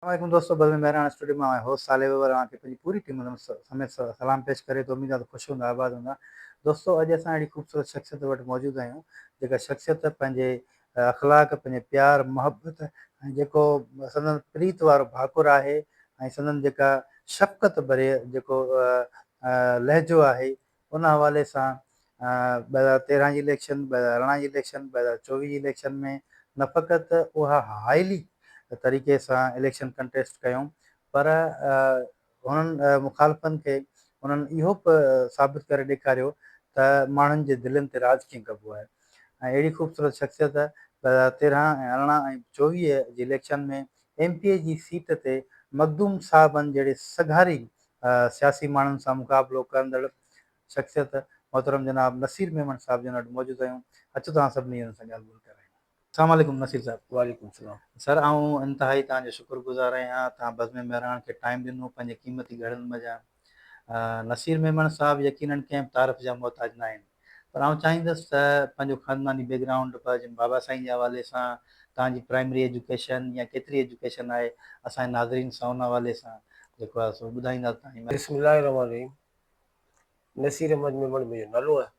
السلام عليڪم دوستو بزم مهراڻ اسٽوڊيو مان آهيان هوسٽ صالح ويور اوهان کي پنهنجي پوري ٽيم سميت سلام پيش ڪري ٿو اميد آهي ته خوش هوندا آباد هوندا دوستو اڄ اسان اهڙي خوبصورت شخصيت وٽ موجود آهيون جيڪا شخصيت پنهنجي اخلاق پنهنجي پيار محبت ۽ جيڪو سندن پريت وارو ڀاڪر آهي ۽ سندن جيڪا شفقت ڀري جيڪو لهجو آهي ان حوالي سان 2013 جي اليڪشن، 2018 جي اليڪشن، 2024 جي اليڪشن ۾ نه فقط اها هائلي طريقي سان اليڪشن ڪنٽيسٽ ڪيون پر هنن مخالفن کي انهن اهو به ثابت ڪري ڏيکاريو ته ماڻهن جي دلين تي راڄ ڪيئن ڪبو آهي ۽ اهڙي خوبصورت شخصيت 2013 ۽ 18 ۽ 24 جي اليڪشن ۾ ايم پي اي جي سيٽ تي مخدوم صاحبن جهڙي سگهاري سياسي ماڻهن سان مقابلو ڪندڙ شخصيت محترم جناب نصير ميمڻ صاحب جن وٽ موجود آهيون اچو توهان سڀني جن سان ڳالهه ٻولهه ڪرايون. السلام عليڪم نصير صاحب. وعليڪم السلام. سر آئون انتهائي توهان جو شڪر گذار آهيان توهان بزم مهراڻ کي ٽائيم ڏنو پنهنجي قيمتي گهڙين منجهان نصير ميمڻ صاحب يقينن ڪنهن به تعارف جا محتاج ناهن پر آئون چاهيندس ته پنهنجو خانداني بيڪ گرائونڊ پنهنجي بابا سائين جي حوالي سان توهان جي پرائمري ايجوڪيشن يا ڪيتري ايجوڪيشن آهي اسان جي ناظرين سان ان حوالي سان جيڪو آهي سو ٻڌائيندا ته توهان جي بسم الله الرحمٰن الرحيم نصير احمد ميمڻ منهنجو نالو آهي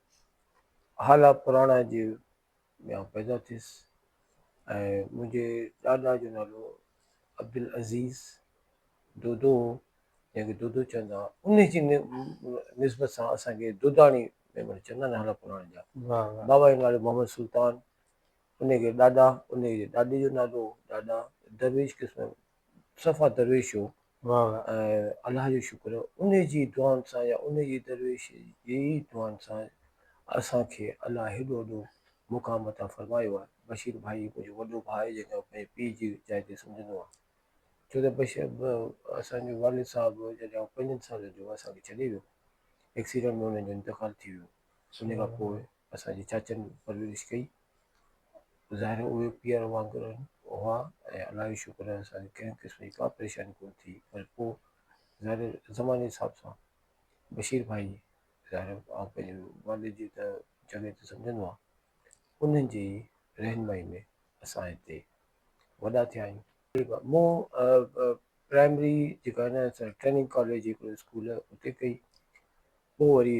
هالا پراڻا جي ۾ آئون پيدا ٿيس ۽ منهنجي ڏاڏا جو نالو عبدالعزيز دودو هو جنهن کي دودو چوندا هئا ان جي نسبت سان اسان کي دوداڻي ميمڻ چوندا آهن هالا پراڻي جا بابا جو نالو محمد سلطان ان کي ڏاڏا ان جي ڏاڏي جو نالو ڏاڏا درويش قسم صفا درويش هو ۽ الله جو شڪر ان جي دعائن سان يا ان جي درويش جي ئي دعائن سان اسان کي الله هيڏو وڏو مقام عطا فرمايو آهي. بشير ڀائي منهنجو وڏو ڀاء آهي جنهن کي آئون پنهنجي پيء جي جاء تي سمجهندو آهيان. ڇو ته بشير اسان جو والد صاحب جڏهن آئون پنجن سالن جو هو اسان کي ڇڏي ويو. ايڪسيڊنٽ ۾ انهن جو انتقال ٿي ويو. ان کان پوء اسان جي چاچن پرورش ڪئي. ظاهر اهي پيئر وانگر هئا ۽ الله جو شڪر آهي اسان کي ڪنهن قسم جي ڪا پريشاني ڪونه ٿي پر پوء ظاهر زماني جي حساب سان بشير ڀائي ظاهر آئون پنهنجي والد جي ته جڳهه تي سمجهندو آهيان انهن جي ئي رهنمائي ۾ اسان هتي وڏا ٿيا آهيون. مون پرائمري جيڪا آهي نه ٽريننگ ڪاليج هڪڙو اسڪول اتي ڪئي پوء وري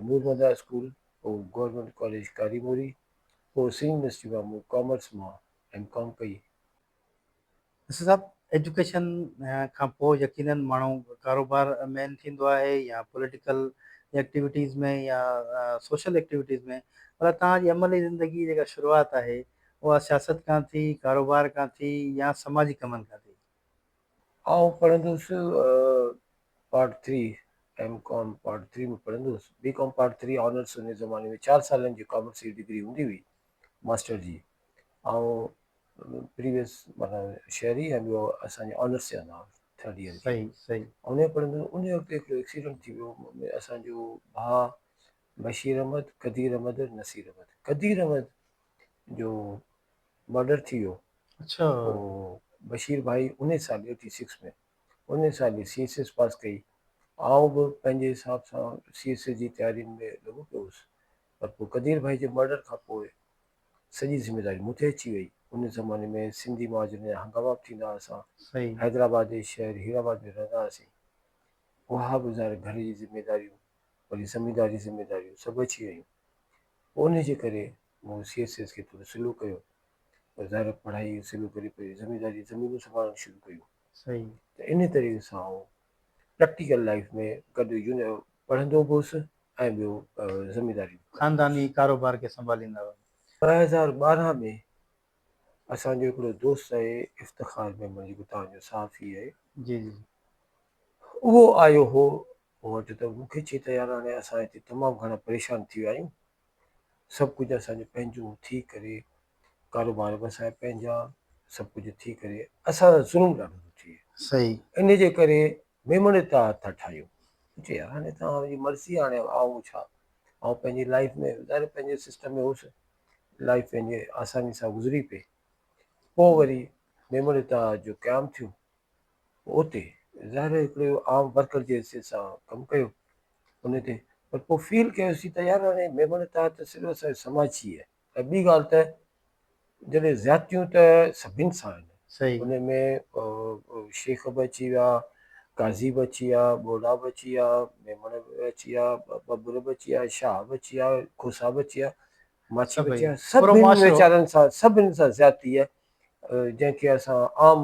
نور مدار اسڪول، پوء گورنمينٽ ڪاليج ڪاري موري، پوء سنڌ يونيورسٽي مان مون ڪامرس مان ايم ڪام ڪئي. نصير صاحب ايجوڪيشن کان پوء يقينن ماڻهو ڪاروبار مين ٿيندو آهي يا پوليٽيڪل ايڪٽيوٽيز ۾ يا سوشل ايڪٽيوٽيز ۾ پر توهان جي عملي زندگي جيڪا شروعات آهي اها سياست کان ٿي، ڪاروبار کان ٿي يا سماجي ڪمن کان ٿي؟ آئون پڙهندو هوس part three M Com part three ۾ پڙهندو هوس بي ڪام پارٽ ٿري آنرس ان زماني ۾ چار سالن جي ڪامرس جي ڊگري هوندي هئي ماسٽر جي آئون پريويس معنيٰ شهري ۽ ٻيو اسانجي آنرس چوندا هئا ٿرڊ ايئر کي صحيح صحيح ان پڙهندو هوس ان وقت هڪڙو ايڪسيڊنٽ ٿي ويو اسانجو ڀاء بشير احمد قدير احمد نصير احمد قدير احمد جو مرڊر ٿي ويو. اڇا. پوء بشير ڀائي انهي سال ايٽي سڪس ۾ انهي سال ئي سي ايس ايس پاس ڪئي. آئون به پنهنجي حساب سان سي ايس ايس جي تيارين ۾ لڳو پيو هوس پر پوء قدير ڀائي جي مرڊر کان پوء سڄي ذميواري مون تي اچي وئي. انهي زماني ۾ سنڌي مهاجرن جا هنگاما به ٿيندا هئا. اسان صحيح. حيدرآباد جي شهر هيرآباد ۾ رهندا هئاسين. اها به ظاهر گهر جي ذميواريون وري زمينداري ذميواريون سڀ اچي ويون. پوء انهي جي ڪري مون سي ايس ايس کي ٿورو سلو ڪيو پر ظاهر آهي پڙهائي سلو ڪري پوء زمينداري زمينون سنڀالڻ شروع ڪيون صحيح. ته انهي طريقي سان آئون پريڪٽيڪل لائيف ۾ گڏ پڙهندو به هوس ۽ ٻيو زمينداري به ڪندو هوس. خانداني ڪاروبار کي سنڀاليندا هئا. 2012 ۾ اسان جو هڪڙو دوست آهي افتخار ميمڻ جيڪو توهان جو صحافي آهي. جي جي. اهو آيو هو مون وٽ ته مون کي چئي ته يار هاڻي اسان هتي تمام گهڻا پريشان ٿي ويا آهيون سڀ ڪجهه اسان جو پنهنجو ٿي ڪري ڪاروبار به اسان جا پنهنجا سڀ ڪجهه ٿي ڪري اسان سان ظلم ڏاڍو ٿو ٿئي صحيح. ان جي ڪري ميمڻ اتحاد ٿا ٺاهيون مون چيو يار هاڻي توهان جي مرضي هاڻي آئون ڇا آئون پنهنجي لائيف ۾ ظاهر پنهنجي سسٽم ۾ هوس لائيف پنهنجي آساني سان گذري پئي پوء وري ميمڻ اتحاد جو قيام ٿيو اتي ظاهر آهي هڪڙو عام ورڪر جي حيثيت سان ڪم ڪيو ان تي پر پوء فيل ڪيوسين ته يار هاڻي ميمڻ اتحاد ته صرف اسان جو سماجي آهي ۽ ٻي ڳالهه ته جڏهن زيادتيون ته سڀن سان آهن. ان ۾ شيخ به اچي ويا، قاضي به اچي ويا، ٻوڙا به اچي ويا، ميمڻ به اچي ويا، ٻٻر به اچي ويا، شاهه به اچي ويا، کوسا به اچي ويا، ماڇي به اچي ويا، سڀني ويچارن سان سڀني سان زيادتي آهي، جنهن کي اسان عام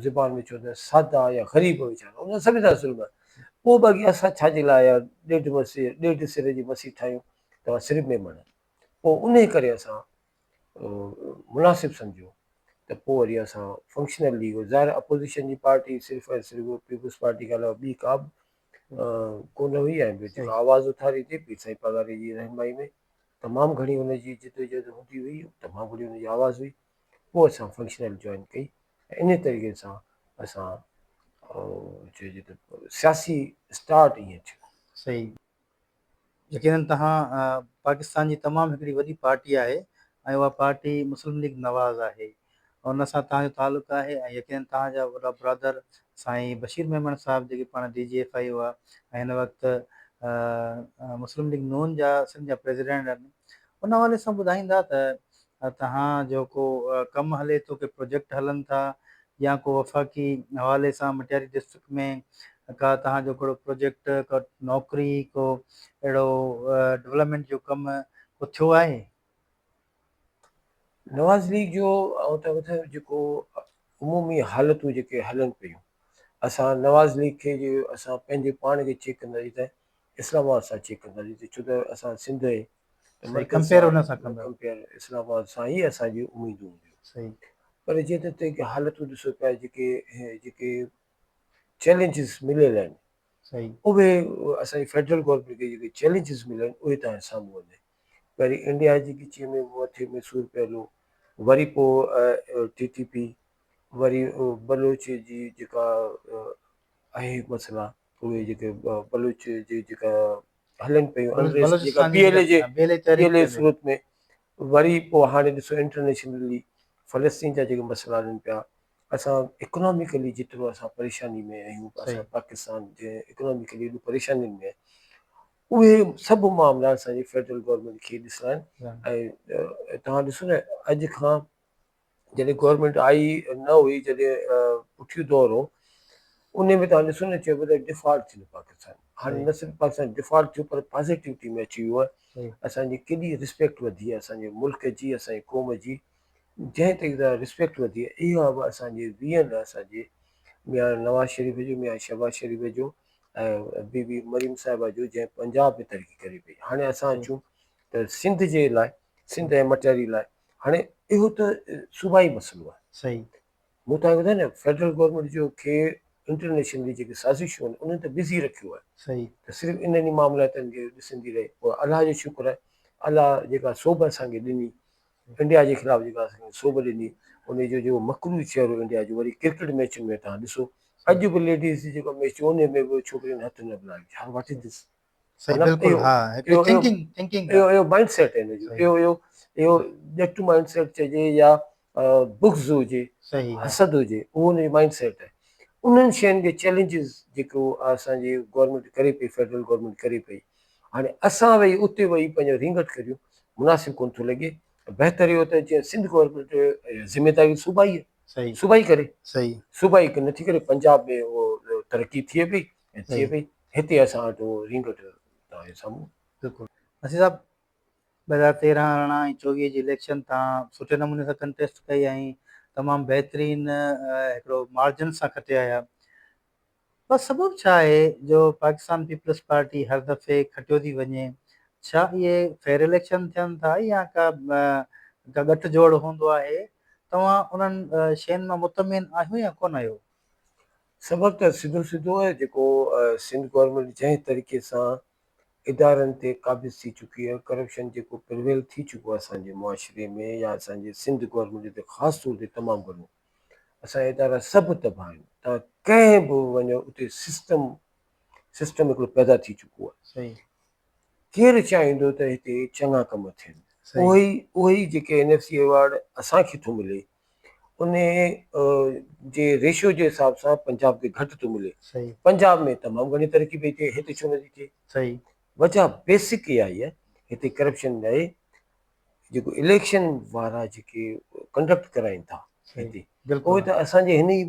زبان ۾ چوندا آهيون سادا يا غريب ويچارا انهن سڀني سان ظلم آهي. پوء باقي اسان ڇا جي لاء ڏيڍ مسيح ڏيڍ سر جي مسيح ٺاهيون توهان صرف ميمڻ. پوء انهي ڪري اسان مناسب سمجهيو ته پوء وري اسان فنڪشنل ليگ ظاهر اپوزيشن جي پارٽي صرف ۽ صرف پيپلز پارٽي کان علاوه ٻي ڪا به ڪونه هئي ۽ ٻيو جيڪا آواز اٿاري ٿي پير سائين پاڳاري جي رهنمائي ۾ تمام گهڻي ان جي جدوجهد هوندي هئي تمام گهڻي ان جي آواز هئي پوء اسان فنڪشنل جوائن ڪئي ۽ انهي طريقي سان اسان چئجي ته سياسي اسٽارٽ ائين ٿيو. صحيح يقينن توهان پاڪستان جي تمام هڪڙي وڏي پارٽي آهي ۽ اها پارٽي مسلم ليگ نواز آهي ان سان توهان جو تعلق آهي ۽ يقينن توهان جا وڏا برادر سائين بشير ميمڻ صاحب جيڪي پاڻ ڊي جي ايف I هئا ۽ هن وقت مسلم ليگ نون جا سنڌ جا پريزيڊنٽ آهن ان حوالي سان ٻڌائيندا ته توهان جو ڪو ڪم هلي ٿو ڪي پروجيڪٽ هلن ٿا يا ڪو وفاقي حوالي سان مٽياري ڊسٽرڪٽ ۾ ڪا توهان جو ڪهڙو پروجيڪٽ ڪا نوڪري ڪو اهڙو ڊولپمينٽ جو ڪم ڪو ٿيو آهي؟ نواز ليگ جو آئون ته ٻڌايان جيڪو عمومي حالتون جيڪي هلن پيون اسان نواز ليگ کي جي اسان پنهنجي پاڻ کي چيڪ ڪنداسين ته اسلام آباد سان چيڪ ڪنداسين ته ڇو ته اسان سنڌ ۽ ڪمپيئر ان سان ڪندا. ڪمپيئر اسلام آباد سان ئي اسان جون اميدون هونديون. صحيح. پر جيئن ته تنهن حالتون ڏسو پيا جيڪي جيڪي چئلينجز مليل آهن. صحيح. اهي اسان جي فيڊرل گورنمينٽ کي جيڪي چئلينجز مليل آهن اهي توهان جي سامهون آهن. پهرين انڊيا جي ڳچيء ۾ مٿي ۾ سور پيل هو وري پوء ٽي ٽي پي وري بلوچ جي جيڪا آهي مسئلا اهي جيڪي بلوچ جي جيڪا هلن پيون انگريز جيڪا پي ايل اي جي پي ايل اي صورت ۾ وري پوء هاڻي ڏسو انٽرنيشنلي فلسطين جا جيڪي مسئلا هلن پيا اسان اڪناميڪلي جيترو اسان پريشاني ۾ آهيون اسان پاڪستان جي اڪناميڪلي ايڏو پريشانين ۾ اهي سڀ معاملا اسان جي فيڊرل گورنمينٽ کي ڏسڻا آهن ۽ توهان ڏسو نه اڄ کان جڏهن گورنمينٽ آئي نه هئي جڏهن پٺيون دور هو ان ۾ توهان ڏسو نه چئبو ته ڊفالٽ ٿيندو پاڪستان هاڻي نه صرف پاڪستان ڊفالٽ ٿيو پر پازيٽوٽي ۾ اچي ويو آهي اسان جي ڪيڏي رسپيڪٽ وڌي آهي اسان جي ملڪ جي اسان جي قوم جي جنهن طريقي سان رسپيڪٽ وڌي آهي اها به اسان جي ويئن اسان جي ميان نواز شريف جو ميان شهباز شريف جو ۽ بي بي مريم صاحبه جو جنهن پنجاب ۾ ترقي ڪري پئي هاڻي اسان اچون ته سنڌ جي لاء سنڌ ۽ مٽياري لاء هاڻي اهو ته صوبائي مسئلو آهي. صحيح. مون توهان کي ٻڌايو نه فيڊرل گورنمينٽ جو کي انٽرنيشنلي جيڪي سازشون آهن انهن ته بزي رکيو آهي. صحيح. ته صرف انهن ئي معاملاتن کي ڏسندي رهي پوء الله جو شڪر آهي الله جيڪا سوڀ اسان کي ڏني انڊيا جي خلاف جيڪا اسان کي سوڀ ڏني ان جو جيڪو مڪروه چهرو انڊيا جو وري ڪرڪيٽ ميچن ۾ توهان ڏسو اڄ به ليڊيز جي جيڪو ميچ ٿيو ان ۾ به ڇوڪرين هٿ نه ملايو يار واٽ از دس. صحيح بلڪل ها هڪڙي ٿنڪنگ ٿنڪنگ اهو اهو مائنڊ سيٽ آهي جو اهو اهو اهو ڄٽ مائنڊ سيٽ چئجي يا بغض هجي صحيح حسد هجي اهو ان جو مائنڊ سيٽ آهي انهن شين کي چئلينجز جيڪو اسان جي گورنمينٽ ڪري پئي فيڊرل گورنمينٽ ڪري پئي هاڻي اسان ويهي اتي ويهي پنهنجو رينگٽ ڪريون مناسب ڪونه ٿو لڳي بهتر اهو ته جيئن سنڌ گورنمينٽ ذميداري صوبائي صحيح صوبائي ڪري صحيح صوبائي نٿي ڪري پنجاب ۾ اهو ترقي ٿئي پئي ۽ ٿئي پئي هتي اسان وٽ اهو رينگٽ توهان جي سامهون. بلڪل نصير صاحب 2013 18 ۽ 24 جي اليڪشن توهان سٺي نموني سان ڪنٽيسٽ ڪئي ۽ تمام بهترين هڪڙو مارجن سان کٽي آيا بس سبب ڇا آهي جو پاڪستان پيپلز پارٽي هر دفعي کٽيو ٿي وڃي ڇا اهي فيئر اليڪشن ٿين ٿا يا ڪا ڪا ڳٺ جوڙ هوندو آهي توهان انهن شين مان مطمئن آهيو يا ڪونه آهيو؟ سبب ته سڌو سڌو آهي جيڪو سنڌ گورنمينٽ جنهن طريقي سان ادارن تي قابض ٿي چڪي آهي ڪرپشن جيڪو پرويل ٿي چڪو آهي اسان جي معاشري ۾ يا اسان جي سنڌ گورنمينٽ تي خاص طور تي تمام گهڻو اسان جا ادارا سڀ تباهه آهن تان ڪنهن به وڃو اتي سسٽم سسٽم هڪڙو پيدا ٿي چڪو آهي ڪير چاهيندو ته هتي چڱا ڪم ٿين اهي اهي جيڪي اين ايف سي ايوارڊ اسان کي ٿو ملي ان جي ريشو جي حساب سان پنجاب کي گهٽ ٿو ملي. پنجاب ۾ تمام گهڻي ترقي پئي ٿئي هتي ڇو نٿي ٿئي؟ وجه بيسڪ اها ئي آهي هتي ڪرپشن آهي. جيڪو اليڪشن وارا جيڪي ڪنڊڪٽ ڪرائين ٿا هتي اهي ته اسان جي هن ئي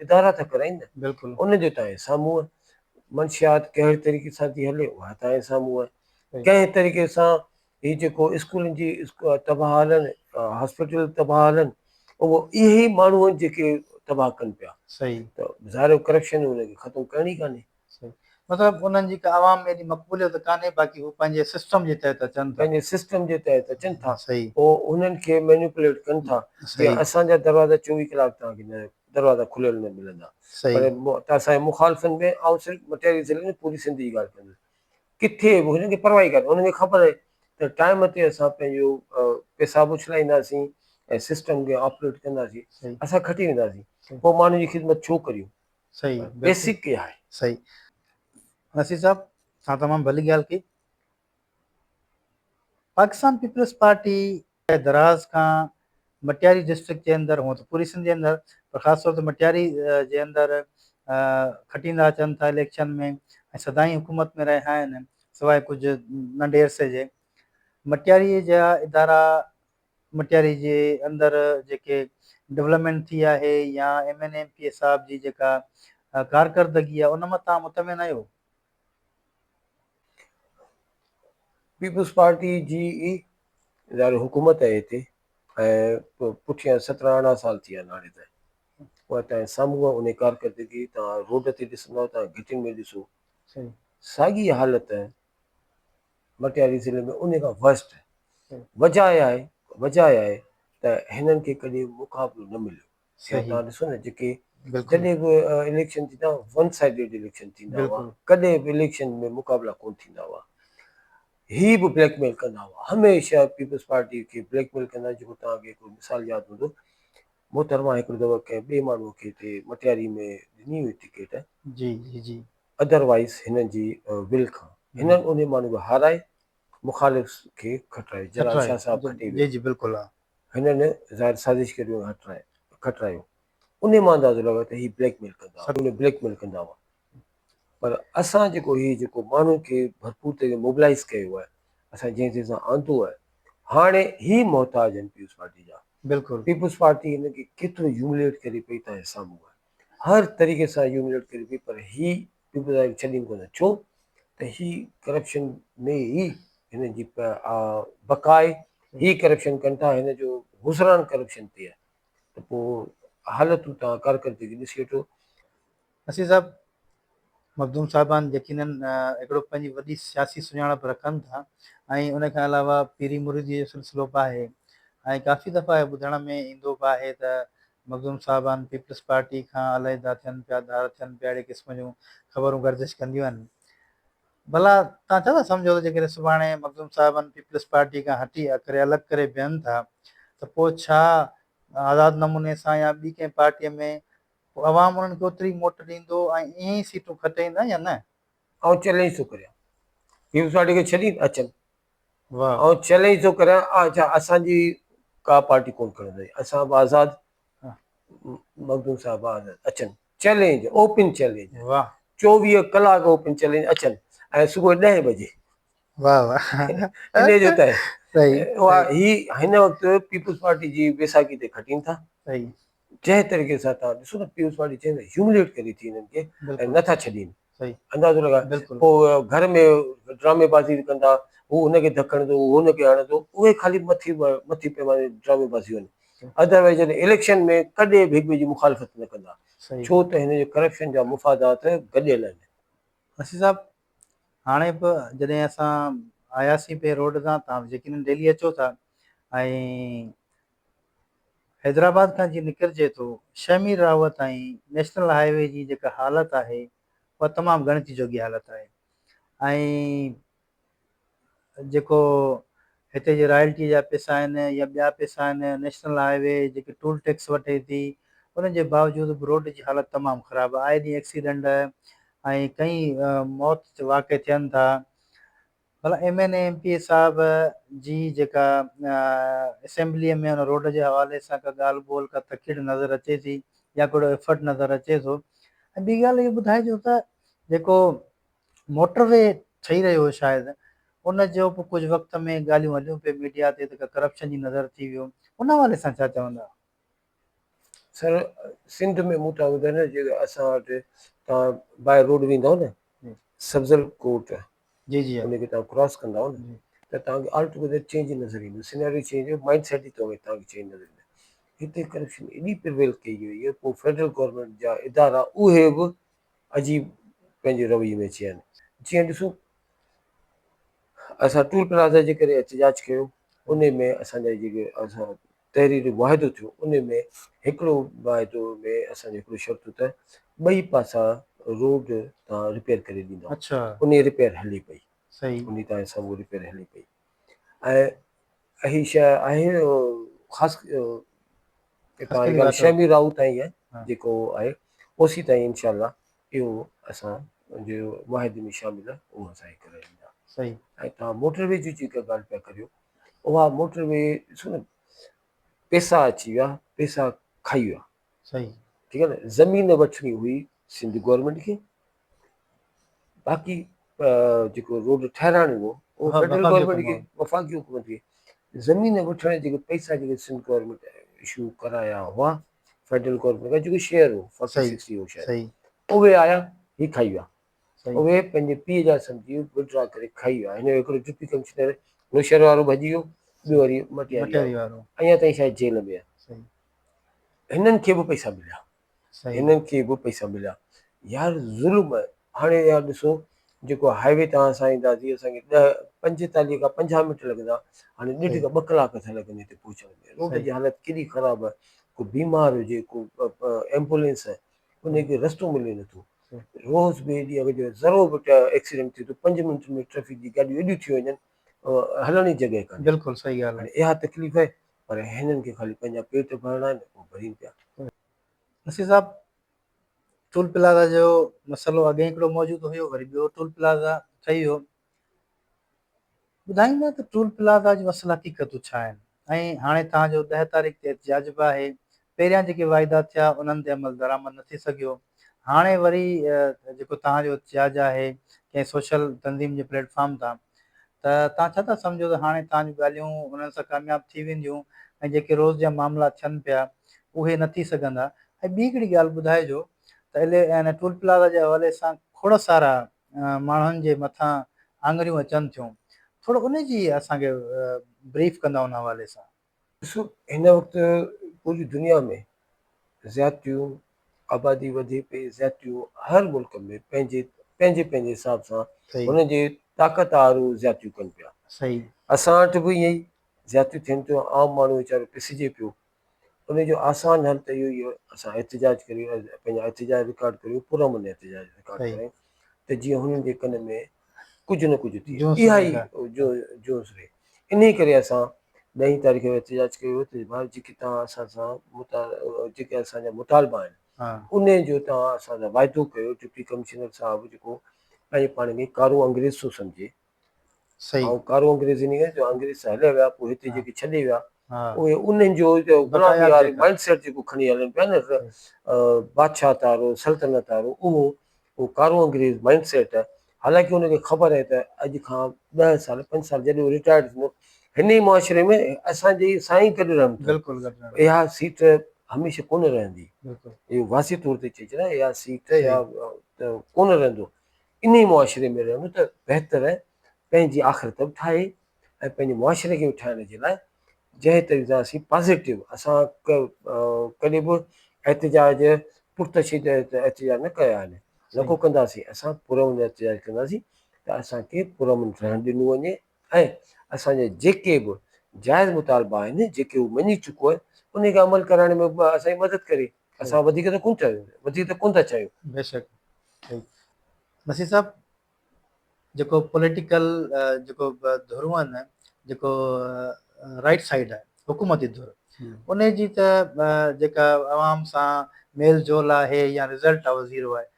ادارا ٿا ڪرائين نه بلڪل ان جو تانجي سامهون آهي منشيات ڪهڙي طريقي سان ٿي هلي اها تانجي سامهون آهي ڪنهن طريقي سان هي جيڪو اسڪولن جي تباهه هلن هاسپيٽل تباهه هلن اهو اهي ئي ماڻهو آهن جيڪي تباهه ڪن پيا صحيح ته ظاهر ڪرپشن ان کي ختم ڪرڻي ڪانهي صحيح مطلب انهن جي ڪا عوام ۾ ايڏي مقبوليت ڪانهي باقي هو پنهنجي سسٽم جي تحت اچن ٿا پنهنجي سسٽم جي تحت اچن ٿا صحيح پوء انهن کي مينيپوليٽ ڪن ٿا جيئن اسان جا دروازا 24 ڪلاڪ توهان کي نه دروازا کليل نه ملندا پر اسان جي مخالفن ۾ آئون صرف مٽياري ضلعي نه پوري سنڌ جي ڳالهه ڪندس ڪٿي به هنن کي پرواهه ئي ڪانهي هنن کي خبر آهي ته ٽائيم تي اسان پنهنجو پئسا به اڇلائينداسين ۽ سسٽم کي آپريٽ ڪنداسين اسان کٽي وينداسين پوء ماڻهن جي خدمت ڇو ڪريون صحيح بيسڪ اها آهي. صحيح نصير صاحب توهان تمام ڀلي ڳالهه ڪئي پاڪستان پيپلز پارٽي دراز کان مٽياري ڊسٽرڪٽ جي اندر هونء ته پوري سنڌ جي اندر پر خاص طور تي مٽياري جي اندر کٽيندا اچن ٿا اليڪشن ۾ ۽ سدائين حڪومت ۾ رهيا آهن سواء ڪجهه ننڍي عرصي جي مٽياري جا ادارا مٽياري جي اندر جيڪي ڊولپمينٽ ٿي آهي يا M N A M P A صاحب جي جيڪا ڪارڪردگي آهي ان مان توهان مطمئن آهيو؟ پيپلز پارٽي جي ئي ظاهر حڪومت آهي هتي ۽ پٺيان 17 18 سال ٿي ويا آهن هاڻي تائين اها تنهن سامهون آهي ان ڪارڪردگي توهان روڊ تي ڏسندو توهان گهٽين ۾ ڏسو ساڳي حالت مٽياري ضلعي ۾ ان کان ورسٽ آهي وجه آهي وجه آهي ته هنن کي ڪڏهن مقابلو نه مليو يا توهان ڏسو نه جيڪي جڏهن به اليڪشن ٿيندا هئا ون سائيڊيڊ اليڪشن ٿيندا هئا ڪڏهن به اليڪشن ۾ مقابلا ڪون ٿيندا هئا هي به بليڪ ميل ڪندا هئا هميشه پيپلز پارٽي کي بليڪ ميل ڪندا جيڪو توهان کي هڪڙو مثال ياد هوندو محترمه هڪڙو دفعو ڪنهن ٻئي ماڻهو کي هتي مٽياري ۾ ڏني هئي ٽڪيٽ جي جي جي ادروائز هنن جي ول کان هنن انهي ماڻهو کي هارائي مخالف کي کٽرايو جلال شاهه صاحب کٽي ويو جي جي بلڪل ها هنن ظاهر سازش ڪري هٽرايو کٽرايو. انهي مان اندازو لڳايو ته هي بليڪ ميل ڪندا هئا. انهي بليڪ ميل ڪندا هئا. پر اسان جيڪو هي جيڪو ماڻهن کي ڀرپور طريقي موبلائيز ڪيو آهي، اسان جنهن طريقي سان آندو آهي، هاڻي هي محتاج آهن پيپلز پارٽي جا. بلڪل. پيپلز پارٽي هن کي ڪيترو هيومليٽ ڪري پئي تنهن سامهون آهي. هر طريقي سان هيومليٽ ڪري پئي پر هي پيپلز پارٽي کي ڇڏين ڪونه ڇو ته هي ڪرپشن ۾ ئي هن جي بقا آهي هي ڪرپشن ڪن ٿا هن جو گذران ڪرپشن تي آهي ته پوء حالتون توهان ڪارڪردگي ڏسي وٺو. نصير صاحب مخدوم صاحبان يقينن هڪڙو پنهنجي وڏي سياسي سڃاڻپ رکن ٿا ۽ ان کان علاوه پيري مريدي جو سلسلو به آهي ۽ ڪافي دفعا اهو ٻڌڻ ۾ ايندو به آهي ته مخدوم صاحبان پيپلز پارٽي کان علحده ٿين پيا، ڌار ٿين پيا اهڙي قسم جون خبرون گردش ڪنديون آهن. ڀلا توهان ڇا ٿا سمجهو ته جيڪڏهن سڀاڻي مخدوم صاحبان پيپلز پارٽي کان هٽي ڪري الڳ ڪري بيهن ٿا ته پوء ڇا آزاد نموني سان يا ٻي ڪنهن پارٽيء ۾ پوء عوام انهن کي اوتري موٽ ڏيندو ۽ ائين ئي سيٽون کٽي ايندا يا نه؟ آئون چئلينج ٿو ڪريان پيپلز پارٽي کي ڇڏين اچن. آئون چئلينج ٿو ڪريان اڇا اسان جي ڪا پارٽي ڪون کڻندي اسان به آزاد مخدوم صاحب آزاد اچن چئلينج اوپن چئلينج 24 ڪلاڪ اوپن چئلينج اچن ۽ صبح 10 بجي واه واه انهي جو ته اها هي هن وقت پيپلز پارٽي جي ويساکي تي کٽين ٿا صحيح جنهن طريقي سان توهان ڏسو ته پيپلز پارٽي جنهن هيومليٽ ڪري ٿي هنن کي ۽ نٿا ڇڏين اندازو لڳاء پوء گهر ۾ ڊرامي بازي به ڪندا هو هن کي ڌڪ هڻندو هو هن کي هڻندو اهي خالي مٿي مٿي پيماني جون ڊرامي بازيون آهن ادروائز جڏهن اليڪشن ۾ ڪڏهن به هڪ ٻئي جي مخالفت نه ڪندا ڇو ته هن جو ڪرپشن جا مفادات گڏيل آهن. نصير صاحب هاڻي به جڏهن اسان آياسين پئي روڊ تان تان يقينن ڊيلي اچو ٿا ۽ حيدرآباد کان جي نڪرجي ٿو شهمير راهوء تائين نيشنل هاء وي جي جيڪا حالت آهي اها تمام ڳڻتي جوڳي حالت آهي ۽ جيڪو هتي جي رائلٽي جا پيسا آهن يا ٻيا پيسا آهن نيشنل هاء وي جيڪي ٽول ٽيڪس وٺي ٿي انهن جي باوجود به روڊ جي حالت تمام خراب آهي آئي ڏينهن ايڪسيڊنٽ ۽ ڪئين موت واقع ٿين ٿا ڀلا M N A M P A صاحب جي جيڪا اسيمبليء ۾ ان روڊ جي حوالي سان ڪا ڳالهه ٻولهه ڪا تڪڙ نظر اچي ٿي يا ڪهڙو ايفرٽ نظر اچي ٿو ۽ ٻي ڳالهه اهو ٻڌائجو ته جيڪو موٽر وي ٺهي رهيو هو شايد ان جو به ڪجهه وقت ۾ ڳالهيون هليون پئي ميڊيا تي ته ڪا ڪرپشن جي نظر ٿي ويو ان حوالي سان ڇا چوندا؟ سر سنڌ ۾ مون تان ٻڌايو نه جيڪي اسان وٽ تان باء روڊ ويندؤ نه سبزل ڪوٽ جي جي ان کي تان ڪراس ڪندؤ نه ته تان کي آل ٽوگيدر چينج نظر ايندو سيناريو چينج مائنڊ سيٽ ئي تو تان کي چينج نظر ايندو هتي ڪرپشن ايڏي پرويل ڪئي وئي آهي پوء فيڊرل گورنمينٽ جا ادارا اهي به عجيب پنهنجي رويي ۾ اچي ويا آهن جيئن ڏسو اسان ٽول پلازا جي ڪري احتجاج ڪيو ان ۾ اسان جا جيڪي اسان تحريري معاهدو ٿيو ان ۾ هڪڙو معاهدو ۾ اسان جو هڪڙو شرط هو ته ٻئي پاسا روڊ تان رپيئر ڪري ڏيندا اڇا ان رپيئر هلي پئي صحيح ان تان سڀ رپيئر هلي پئي ۽ هي شيء آهي خاص شهمير راهو تائين آهي جيڪو آهي اوسي تائين انشاء الله اهو اسان جو معاهدي ۾ شامل آهي اهو اسان کي ڪرائي ڏيندا. صحيح. ۽ توهان موٽر وي جي جيڪا ڳالهه پيا ڪريو اها موٽر وي ڏسو نه پيسا اچي ويا پيسا کائي ويا. صحيح. ٺيڪ آهي نه زمين وٺڻي هئي سنڌ گورنمينٽ کي باقي جيڪو روڊ ٺهرائڻو هو اهو فيڊرل گورنمينٽ کي وفاقي حڪومت کي زمين وٺڻ جيڪي پئسا جيڪي سنڌ گورنمينٽ اشو ڪرايا هئا فيڊرل گورنمينٽ کان جيڪو شيئر هو فورٽي سڪسٽي هو شايد اهي آيا هي کائي ويا اهي پنهنجي پيء جا سمجهي وڊرا ڪري کائي ويا هن جو هڪڙو ڊپٽي ڪمشنر نوشهري وارو ڀڄي ويو ٻيو وري مٽياري وارو اڃا تائين شايد جيل ۾ آهي هنن کي به پئسا مليا هنن کي به پئسا مليا يار ظلم هاڻي يار ڏسو جيڪو هاء وي تان اسان اينداسين اسان کي ڏهه پنجيتاليهه کان 50 منٽ لڳندا هاڻي ڏيڍ کان 2 ڪلاڪ ٿا لڳن هتي پهچڻ ۾ روڊ جي حالت ڪيڏي خراب آهي ڪو بيمار هجي ڪو ايمبولينس آهي ان کي رستو ملي نٿو روز به ايڏي اگر جو ذرو به ايڪسيڊنٽ ٿئي ٿو 5 منٽ ۾ ٽريفڪ جي گاڏيون ايڏيون ٿيون وڃن هلڻ جي جڳهه ڪانهي. بلڪل صحيح ڳالهه آهي. هاڻي اها تڪليف آهي پر هنن کي خالي پنهنجا پيٽ ڀرڻا آهن اهو ڀرين پيا. نصير صاحب ٽول پلازا جو مسئلو اڳئين هڪڙو موجود هيو وري ٻيو ٽول پلازا ٺهي ويو ٻڌائيندا ته ٽول پلازا جون اصل حقيقتون ڇا آهن ۽ هاڻي توهان جو 10 تاريخ تي احتجاج به آهي پهريان جيڪي واعدا ٿيا انهن تي عمل درآمد نه ٿي سگهيو هاڻي وري جيڪو توهان جو احتجاج آهي ڪنهن سوشل تنظيم جي پليٽ فارم تان ته توهان ڇا ٿا سمجهو ته هاڻي توهان جون ڳالهيون انهن سان ڪامياب ٿي وينديون ۽ جيڪي روز جا معاملا ٿين پيا اهي نه ٿي سگهندا ۽ ٻي هڪڙي ڳالهه ٻڌائجو ته الي ان ٽول پلازا جي حوالي سان کوڙ سارا ماڻهن جي مٿان آڱريون اچن ٿيون ٿورو ان جي اسان کي بريف ڪندا ان حوالي سان. ڏسو هن وقت پوري دنيا ۾ زيادتيون آبادي وڌي پئي زيادتيون هر ملڪ ۾ پنهنجي پنهنجي پنهنجي حساب سان هن جي طاقت آهر زيادتيون ڪن پيا اسان وٽ به ائين ئي زيادتيون ٿين ٿيون عام ماڻهو ويچارو پسجي پيو ان جو آسان حل ته اهو ئي آهي اسان احتجاج ڪريون پنهنجا احتجاج رڪارڊ ڪريون پرامن احتجاج رڪارڊ ڪرايون ته جيئن هنن جي ڪن ۾ ڪجهه نه ڪجهه ٿئي اها ئي جونس رهي انهي ڪري اسان ڏهين تاريخ جو احتجاج ڪيو هو ته ڀاء جيڪي توهان اسان سان جيڪي اسان جا مطالبا آهن انهي جو توهان اسان سان واعدو ڪيو ڊپٽي ڪمشنر صاحب جيڪو پنهنجي پاڻ کي ڪارو انگريز ٿو سمجهي آئون ڪارو انگريز انهي ڪري جو انگريز ته هليا ويا پوء هتي جيڪي ڇڏي ويا اهي انهن جو غلامي واري مائنڊ سيٽ جيڪو کڻي هلن پيا نه بادشاهت وارو سلطنت وارو اهو اهو ڪارو انگريز مائنڊ سيٽ آهي حالانڪه ان کي خبر آهي ته اڄ کان 10 سال 5 سال جڏهن هو رٽائرڊ ٿيندو هن ئي معاشري ۾ اسان جي سان ئي گڏ رهندو بلڪل گڏ رهندو اها سيٽ هميشه ڪونه رهندي بلڪل اهو واضح طور تي چئي ڇڏيان اها سيٽ يا ڪونه رهندو ان ئي معاشري ۾ رهندو ته بهتر آهي پنهنجي آخرت به ٺاهي ۽ پنهنجي معاشري کي به ٺاهڻ جي لاء جنهن طريقي سان اسين پازيٽو اسان ڪڏهن به احتجاج پرتشدد احتجاج نه ڪيا آهن نه ڪو ڪنداسين اسان پرامن احتجاج ڪنداسين ته اسان کي پرامن رهڻ ڏنو وڃي ۽ اسان جا جيڪي به جائز مطالبا آهن جيڪي هو مڃي چڪو آهي ان کي عمل ڪرائڻ ۾ به اسان جي مدد ڪري اسان وڌيڪ ته ڪونه چاهيون وڌيڪ ته ڪونه ٿا چاهيون. بيشڪ صحيح نصير صاحب جيڪو پوليٽيڪل جيڪو ڌرون آهن جيڪو رائيٽ سائيڊ آهي حڪومتي ڌر ان جي ته جيڪا عوام سان ميل جول آهي يا رزلٽ آهي زيرو آهي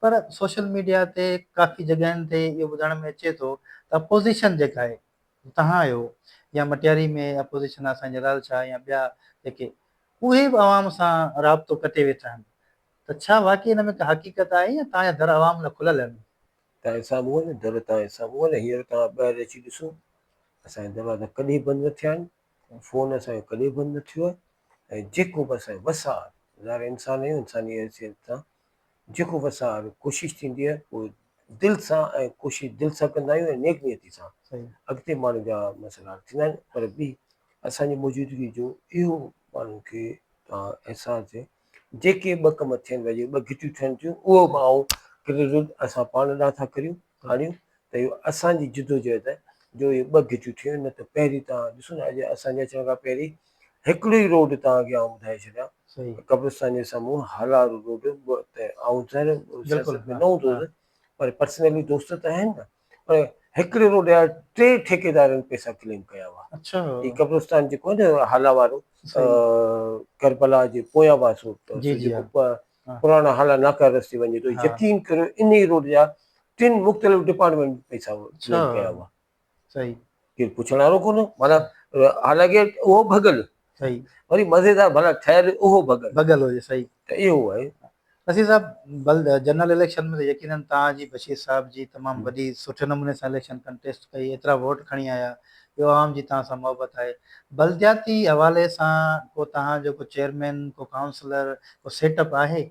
پر سوشل ميڊيا تي ڪافي جڳهين تي اهو ٻڌڻ ۾ اچي ٿو ته اپوزيشن جيڪا آهي توهان آهيو يا مٽياري ۾ اپوزيشن آهي سائين جلال شاهه يا ٻيا جيڪي اهي به عوام سان رابطو ڪٽي ويٺا آهن ته ڇا واقعي ان ۾ ڪا حقيقت آهي يا توهان جا در عوام لاء کليل آهن؟ توهان جي سامهون آهن، در توهان جي سامهون آهن، هينئر توهان ٻاهر اچي ڏسو، اسان جا دروازا ڪڏهن بند نه ٿيا آهن، فون اسان جو ڪڏهن بند نه ٿيو آهي ۽ جيڪو به اسان جو وس آهر، ظاهر انسان آهيون، انساني حيثيت سان جيڪو وس آهر ڪوشش ٿيندي آهي اهو دل سان ۽ ڪوشش دل سان ڪندا آهيون ۽ نيڪ نيتي سان اڳتي ماڻهن جا مسئلا حل ٿيندا آهن پر ٻي اسان جي موجودگي جو اهو ماڻهن کي توهان احساس ٿئي جيڪي ٻه ڪم ٿين پيا جيڪي ٻه گهٽيون ٺهن ٿيون اهو به آئون ڪريڊٽ اسان پاڻ ڏانهن ٿا ڪريون آڻيون ته اهو اسان جي جدوجهد آهي جو اهي ٻه گهٽيون ٺهيون نه ته پهرين توهان ڏسو نه اڄ اسان جي اچڻ کان پهرين هڪڙو ئي روڊ توهان کي آئون ٻڌائي ڇڏيان قبرستان جي سامهون هالارو روڊ ته آئون ظاهر سياست ۾ نه هوندو هوس پر پرسنلي دوست ته آهن نه پر هڪڙي روڊ جا ٽي ٺيڪيدارن پئسا ڪليم ڪيا هئا. هي قبرستان جيڪو آهي نه هالا وارو ڪربلا جي پويان پاسو جيڪو پراڻا هالا ناڪا رستي وڃي ٿو يقين ڪريو انهي روڊ جا ٽن مختلف ڊپارٽمينٽ پئسا ڪليم ڪيا هئا. ڪير پڇڻ وارو ڪونه معنيٰ حالانڪه اهو ڀڳل صحيح وري مزيدار ڀلا ٺهيل اهو ڀڳل ڀڳل هجي صحيح ته اهو آهي. نصير صاحب بل جنرل اليڪشن ۾ ته يقينن توهان جي بشير صاحب جي تمام وڏي سٺي نموني سان اليڪشن ڪنٽيسٽ ڪئي ايترا ووٽ کڻي آيا اهو عوام جي توهان سان محبت آهي بلدياتي حوالي سان ڪو توهان جو ڪو چيئرمين ڪو ڪائونسلر ڪو سيٽ اپ آهي؟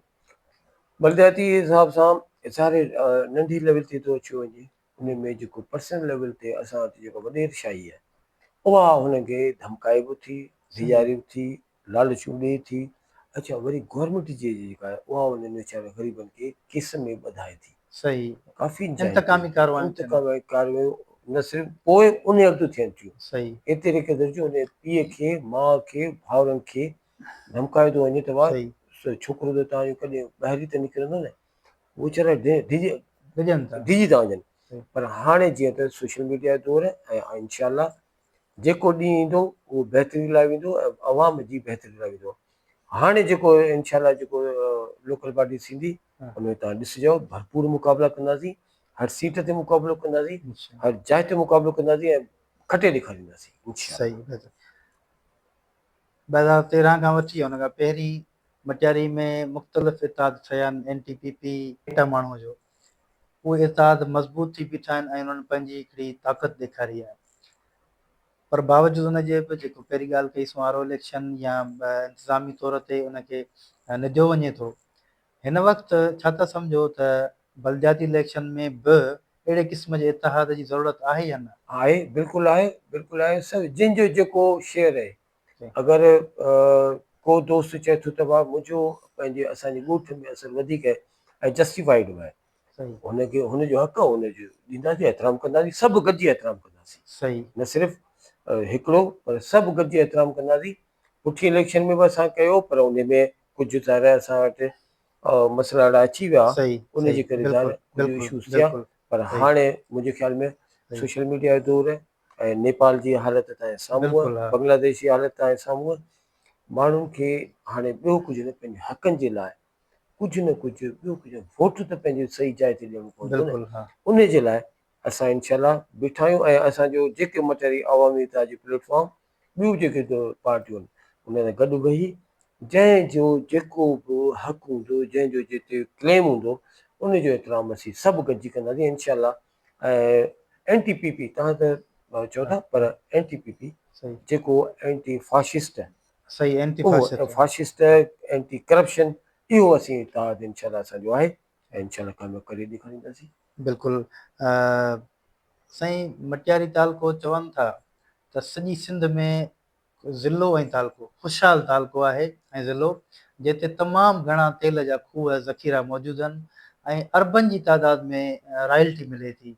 بلدياتي حساب سان ساري ننڍي ليول تي ٿو اچيو وڃي ان ۾ جيڪو پرسنل ليول تي اسان وٽ جيڪا وڏير شاهي آهي اها هن کي ڌمڪائي به ٿي، ڊيڄاري به ٿي، لالچون ڏئي ٿي، اڇا وري گورنمينٽ جي جيڪا آهي اها انهن ويچارن غريبن کي ڪيس ۾ ٻڌائي ٿي. صحيح ڪافي جاين تي انتقامي ڪارروايون ٿين. انتقامي ڪارروايون نه صرف پوء ان اڳتو ٿين ٿيون. صحيح. ايتري قدر جو ان پيء کي، ماء کي، ڀائرن کي ڌمڪايو ٿو وڃي ته واهه ڇوڪرو ته توهان جو ڪڏهن ٻاهر ئي ته نڪرندو نه. ويچارا ڊڄن ٿا ڊڄي ٿا وڃن پر هاڻي جيئن ته سوشل ميڊيا جو دور آهي ۽ انشاء الله جيڪو ڏينهن ايندو اهو بهتري لاء ويندو ۽ عوام جي بهتري لاء ويندو هاڻي جيڪو انشاء الله جيڪو لوڪل باڊي ٿيندي ان ۾ تان ڏسجو ڀرپور مقابلا ڪنداسين هر سيٽ تي مقابلو ڪنداسين هر جاء تي مقابلو ڪنداسين ۽ کٽي ڏيکارينداسين انشاء الله. صحيح 2013 کان وٺي ان کان پهرين مٽياري ۾ مختلف اتحاد ٺهيا آهن، اين ٽي پي پي، ايٽا ماڻهوء جو اهي اتحاد مضبوط ٿي بيٺا آهن ۽ انهن پنهنجي هڪڙي طاقت ڏيکاري آهي پر باوجود ان جي به جيڪو پهرين ڳالهه ڪئي سون آر او اليڪشن يا انتظامي طور تي ان کي نديو وڃي ٿو هن وقت ڇا ٿا سمجهو ته بلدياتي اليڪشن ۾ به اهڙي قسم جي اتحاد جي ضرورت آهي يا نه؟ آهي بلڪل آهي بلڪل آهي سر جنهن جو جيڪو شيئر آهي اگر ڪو دوست چئي ٿو ته ڀاء منهنجو پنهنجي اسان جي ڳوٺ ۾ اثر وڌيڪ آهي ۽ جسٽيفائيڊ به آهي هن کي هن جو حق آهي هن جو ڏينداسين احترام ڪنداسين سڀ گڏجي احترام ڪنداسين نه صرف هڪڙو پر سڀ گڏجي احترام ڪنداسين پٺين اليڪشن ۾ به اسان ڪيو پر ان ۾ ڪجهه ظاهر آهي اسان وٽ مسئلا اهڙا اچي ويا ان جي ڪري ظاهر ڪجهه اشوز ٿيا پر هاڻي منهنجي خيال ۾ سوشل ميڊيا جو دور آهي ۽ نيپال جي حالت تانجي سامهون آهي، بنگلاديش جي حالت تانجي سامهون آهي، ماڻهن کي هاڻي ٻيو ڪجهه نه پنهنجي حقن جي لاء ڪجهه نه ڪجهه ٻيو ڪجهه ووٽ ته پنهنجي صحيح جاء تي ڏيڻو پوندو نه ان جي لاء اسان انشاء الله بيٺا آهيون ۽ اسان جو جيڪي مٽياري عوامي اتحاد جي پليٽ فارم ٻيون جيڪي پارٽيون آهن انهن سان گڏ ويهي جنهن جو جيڪو به حق هوندو جنهن جو جتي ڪليم هوندو ان جو احترام اسين سڀ گڏجي ڪنداسين انشاء الله ۽ اين ٽي پي پي تهان ته چئو ٿا پر اين ٽي پي پي جيڪو اينٽي فاشسٽ صحيح anti fascist fascist anti corruption اهو اسين اتحاد انشاء الله اسان جو آهي ۽ انشاء الله ڪامياب ڪري ڏيکارينداسين. بلڪل سائين مٽياري تعلقو چون ٿا ته سڄي سنڌ ۾ ضلعو ۽ تعلقو خوشحال تعلقو آهي ۽ ضلعو جتي تمام گهڻا تيل جا کوهه ذخيرا موجود آهن ۽ اربن جي تعداد ۾ رائلٽي ملي ٿي.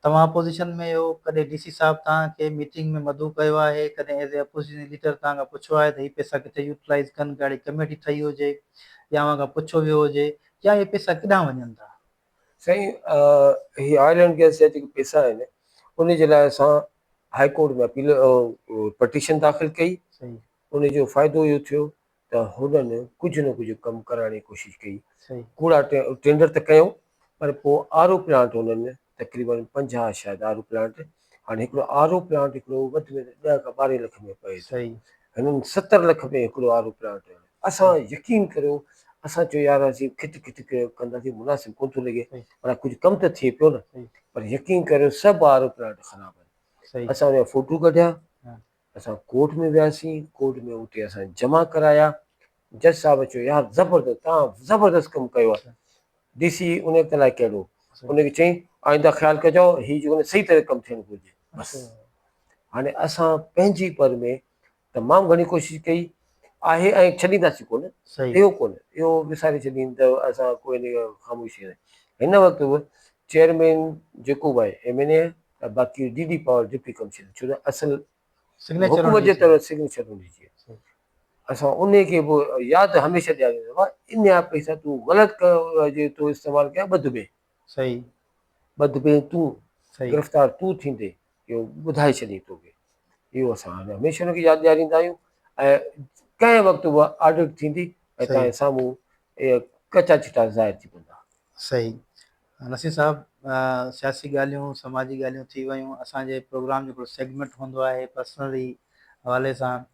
توهان اپوزيشن ۾ هيو ڪڏهن ڊي سي صاحب توهان کي ميٽنگ ۾ مدعو ڪيو آهي ڪڏهن ايز اي اپوزيشن ليڊر توهان کان پڇيو آهي ته هي پئسا ڪٿي يوٽيلائيز ڪن ڪا اهڙي ڪميٽي ٺهي هجي يا اوهان کان پڇيو ويو هجي يا اهي پئسا ڪيڏانهن وڃن ٿا؟ سائين هي آئل اينڊ گئس جا جيڪي پئسا آهن ان جي لاء اسان هائي ڪورٽ ۾ اپيل پٽيشن داخل ڪئي ان جو فائدو اهو ٿيو ته هنن ڪجهه نه ڪجهه ڪم ڪرائڻ جي ڪوشش ڪئي ڪوڙا ٽينڊر ته ڪيو پر پوء آر او پلانٽ هنن تقريبن 50 شايد آر او پلانٽ هاڻي هڪڙو آر او پلانٽ هڪڙو وڌ ۾ وڌ 10 کان 12 لک ۾ پئي ٿو هنن 70 لک ۾ هڪڙو آر او پلانٽ اسان يقين ڪريو اسان چيو يار اسين کت کت ڪنداسين مناسب ڪونه ٿو لڳي پر ڪجهه ڪم ته ٿئي پيو نه پر يقين ڪريو سڀ آر او پلانٽ خراب آهن. اسان ان جا فوٽو ڪڍيا اسان ڪورٽ ۾ وياسين ڪورٽ ۾ اتي اسان جمع ڪرايا جج صاحب چيو يار زبردست تان زبردست ڪم ڪيو آهي ڊي سي ان ته لاء ڪهڙو ان کي چئين آئنده خيال ڪجو هي جيڪو صحيح طرح ڪم ٿيڻ گهرجي بس هاڻي اسان پنهنجي پر ۾ تمام گهڻي ڪوشش ڪئي آهي ۽ ڇڏينداسين ڪونه اهو ڪونه اهو وساري ڇڏين ته اسان ڪو ان خاموشي نه هن وقت به چيئرمين جيڪو به آهي ايم اين اي ۽ باقي D D power deputy commissioner ڇو ته اصل حڪومت جي طرف سگنيچر ان جي اسان ان کي به ياد هميشه ڏياريندا هئا ان جا پئسا تون غلط جي تو استعمال ڪيا ٻڌ بي صحيح ٻڌ بي تون گرفتار تون ٿيندي اهو ٻڌائي ڇڏين توکي اهو اسان هميشه ان کي ياد ڏياريندا آهيون ۽ ڪنهن وقت اها آڊٽ ٿيندي ۽ تنهن جي سامهون اهي ڪچا چٽا ظاهر ٿي پوندا. صحيح نصير صاحب سياسي ڳالهيون سماجي ڳالهيون ٿي ويون اسان جي پروگرام جو هڪڙو سيگمينٽ هوندو آهي پرسنلي حوالي سان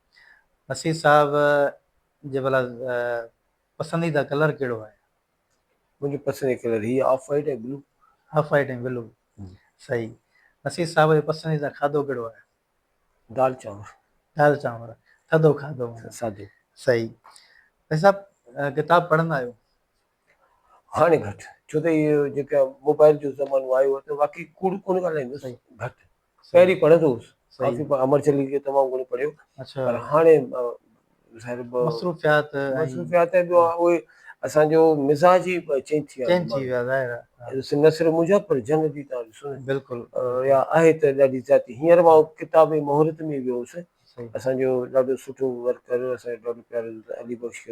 نصير صاحب جي ڀلا پسنديده ڪلر ڪهڙو آهي؟ منهنجو پسنديده ڪلر هي آف وائيٽ ۽ بلو. آف وائيٽ ۽ بلو صحيح. نصير صاحب جو پسنديده کاڌو ڪهڙو آهي؟ دال چانور. دال چانور ٿڌو کاڌو معنيٰ. سادو. صحيح. نصير صاحب ڪتاب پڙهندا آهيو؟ هاڻي گهٽ ڇو ته اهو جيڪا موبائل جو زمانو آيو آهي ته واقعي ڪوڙ ڪونه ڳالهائيندس گهٽ پهرين پڙهندو هوس ڪافي امر جليل کي تمام گهڻو پڙهيو پر هاڻي مصروفيات مصروفيات ۽ ٻيو اهي اسان جو مزاج ئي چينج ٿي ويو چينج ٿي ويو ظاهر آهي نه صرف منهنجو پر جن جي تان ڏسو نه بلڪل يا آهي ته ڏاڍي زيادتي هينئر مان ڪتاب جي مهورت ۾ ويو هوس اسان جو ڏاڍو سٺو ورڪر اسان جو ڏاڍو پيارو علي بخش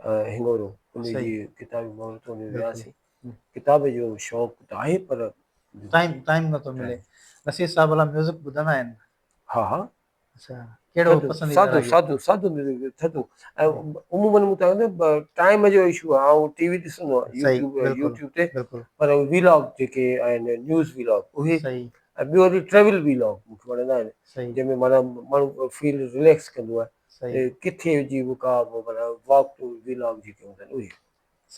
هنڱورو ان جي ڪتاب جي مهورت ۾ وياسين ڪتاب جو شوق ته آهي پر ٽائيم ٽائيم نٿو ملي. نصير صاحب ڀلا ميوزڪ ٻڌندا آهن؟ ها ها. اچها ڪهڙو پسنديده سادو سادو سادو ميوزڪ ٿڌو ۽ عمومن مون تان ٽائيم جو اشو آهي آئون ٽي وي ڏسندو آهيان يوٽيوب يوٽيوب تي پر وي لاگ جيڪي آهن نيوز وي لاگ اهي ۽ ٻيو وري ٽريول وي لاگ مون کي وڻندا آهن جنهن ۾ معنيٰ ماڻهو فيل رليڪس ڪندو آهي ڪٿي جي به ڪا به معنيٰ واڪ ٽو وي لاگ جيڪي هوندا آهن اهي.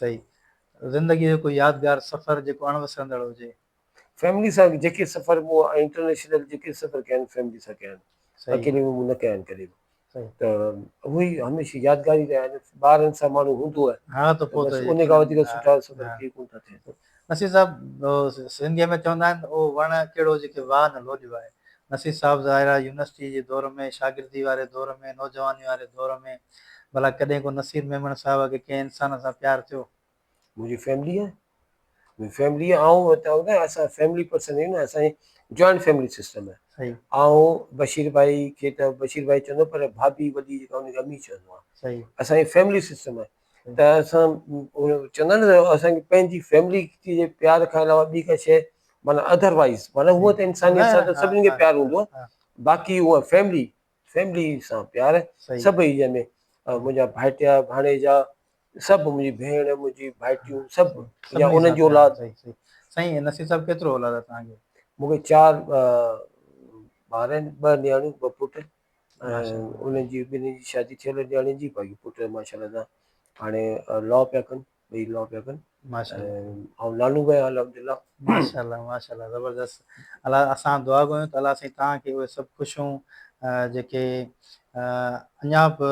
صحيح. زندگيء جو ڪو يادگار سفر جيڪو اڻ وسرندڙ هجي. فيملي سان جيڪي سفر مون انٽرنيشنل جيڪي سفر ڪيا آهن فيملي سان ڪيا آهن اڪيلي ۾ مون نه ڪيا آهن ڪڏهن به ته اهي ئي هميشه يادگار ئي رهيا آهن ٻارن سان ماڻهو هوندو آهي ها ته پوء ته ان کان وڌيڪ سٺا سفر ڪي ڪونه ٿا ٿين. نصير صاحب سنڌيء ۾ چوندا آهن ته اهو وڻ ڪهڙو جيڪي واهه نه لوڏيو آهي. نصير صاحب ظاهر آهي يونيورسٽيء جي دور ۾ شاگردي واري دور ۾ نوجواني واري دور ۾ ڀلا ڪڏهن ڪو نصير ميمڻ صاحب کي ڪنهن انسان سان پيار ٿيو؟ منهنجي فيملي آهي منهنجي فيملي آهي آئون ته ٻڌايان اسان فيملي پرسن آهيون نه اسان جي جوائنٽ فيملي سسٽم آهي صحيح آئون بشير ڀائي کي ته بشير ڀائي چوندو پر ڀاڀي وڏي جيڪا ان کي امي چوندو آهيان صحيح اسان جي فيملي سسٽم آهي ته اسان چوندا آهن نه اسان کي پنهنجي فيملي جي پيار کان علاوه ٻي ڪا شيء معنيٰ ادر وائيز معنيٰ هونء ته انسانيت سان ته سڀني کي پيار هوندو آهي باقي هونء فيملي فيملي سان پيار سڀئي جنهن ۾ منهنجا ڀائٽيا ڀاڻيجا سڀ منهنجي ڀيڻ منهنجي ڀائٽيون سڀ يا انهن جو اولاد. سائين نصير صاحب ڪيترو اولاد آهي توهان کي؟ مون کي چار ٻار آهن ٻه نياڻيون ٻه پٽ ۽ انهن جي ٻنهي جي شادي ٿيل آهي نياڻين جي باقي پٽ ماشاءالله سان هاڻي لا پيا ڪن ٻئي لا پيا ڪن آئون نانو به آهيان الحمدلله. ماشاءالله ماشاءالله زبردست الله اسان دعا گهريون ته الله سائين توهان کي اهي سڀ خوشيون جيڪي اڃا به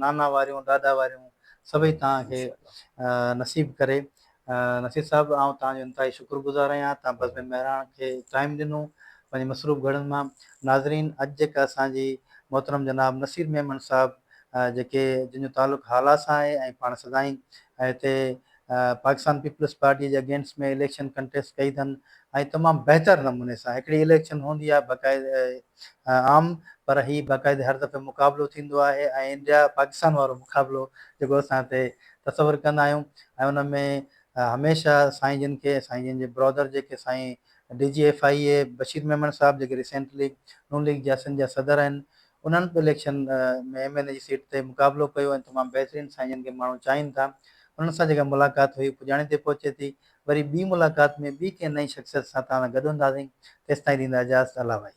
نانا واريون ڏاڏا واريون سڀئي توهان کي نصيب ڪري. نصير صاحب آئون توهان جو انتهائي شڪر گذار آهيان توهان بزم مهراڻ کي ٽائيم ڏنو پنهنجي مصروف گهڙين مان. ناظرين اڄ جيڪا اسان جي محترم جناب نصير ميمڻ صاحب جيڪي جن جو تعلق هالا سان آهي ۽ پاڻ سدائين هتي پاڪستان پيپلز پارٽي جي اگينسٽ ۾ اليڪشن ڪنٽيسٽ ڪئي اٿن ۽ تمام بهتر نموني سان هڪڙي اليڪشن هوندي آهي باقاعده عام پر هي باقاعده هر دفعي مقابلو ٿيندو آهي ۽ انڊيا پاڪستان وارو مقابلو جيڪو اسان هتي تصور ڪندا آهيون ۽ ان ۾ هميشه سائين جن کي سائين جن جي برادر جيڪي سائين D G F I A Bashir Memon صاحب جيڪي ريسينٽلي نون ليگ جا سنڌ جا صدر آهن انهن به اليڪشن ۾ ايم اين اي جي سيٽ تي مقابلو ڪيو ۽ تمام بهترين سائين جن کي ماڻهو چاهين ٿا انهن سان جيڪا ملاقات هئي پڄاڻي تي پهچي ٿي وري ٻي ملاقات ۾ ٻي ڪنهن نئين شخصيت سان توهان سان گڏ هونداسين تيستائين ڏيندا اجازت الله ڀائي.